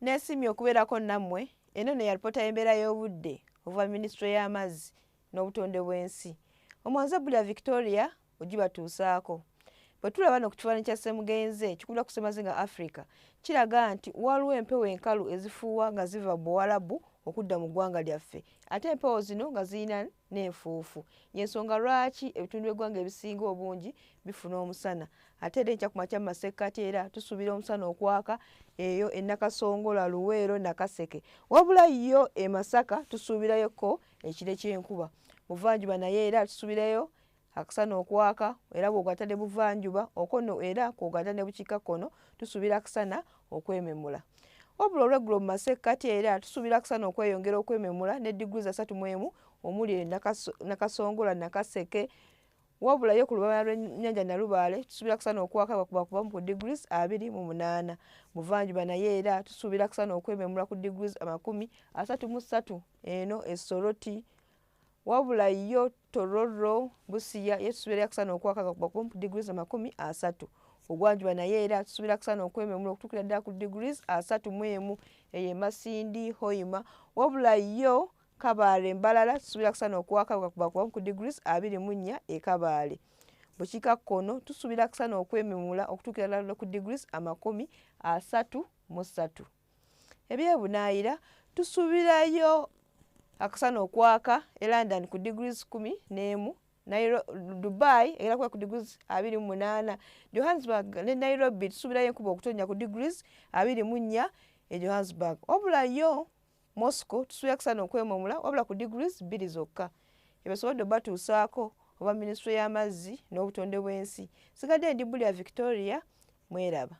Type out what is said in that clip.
Neesiimye okubeerako nammwe. Eno ne yalipoota y'embeera y'obudde okuva minisitule y'amazzi n'obutonde bw'ensi. Omwanze Bulya Victoria ogibatuusaako. Bwe tulaba no ku kifaananyi kya Ssemugenze ekikubira ku Ssemazinga Africa, kiraga nti waliwo empewo enkalu ezifuuwa nga ziva Buwalabu okudda mu ggwanga lyaffe, ate empewo zino nga zirina n'enfuufu. Y'ensonga lwaki ebitundu by'eggwanga ebisinga obungi bifuna omusana. Ate era enkya ku makya mu masekkati era tusuubira omusana okwaka eyo e Nakasongola, Luweero, Nakaseke. Wabula yo e Masaka tusuubirayoko ekire ky'enkuba. Buvanjuba naye era tusuubirayo akasana okwaka, era bw'ogatta ne buvanjuba okono era kw'ogatta ne bukiikakkono tusuubira akasana okwememula. Wabula olweggulo mu masekkati era tusuubira akasana okweyongera okwememula ne degrees 31 omuli Nakasongola, Nakaseke. Wabula yo ku lubalama lw'ennyanja Nalubaale tusuubira akasana okwaka bakubakubamu ku degrees 28. Buvanjuba naye era tusuubira akasana okwememula ku degrees 33 eno e Soroti. Wabula yo Tororo, Busia ye tusuubira akasana okwaka bakubakubamu ku degrees 30. Ogwanjuba naye era tusuubira akasana okwememula okutuukira ddala ku degrees 31 eyo e Masindi, Hoima. Wabula yo Kabaale, Mbalala tusuubira akasana okwaka bakubakubamu ku degrees 24 e Kabaale. Bukiikakkono tusuubira akasana okwememula okutuukira ddala ku degrees 33. Ebyebunaayira tusuubirayo akasana okwaka e London ku degrees 11, Dubai era kuba ku degrees 28. Johannesburg ne Nairobi tusuubirayo enkuba okutonnya ku degrees 24 e Johannesburg. Wabula yo Moscow tusuubira akasana okwememula wabula ku degrees 2 zokka. Ebasobodde obatuusaako oba minisitule y'amazzi n'obutonde bw'ensi. Sigadde ndi Bulya Victoria, mweraba.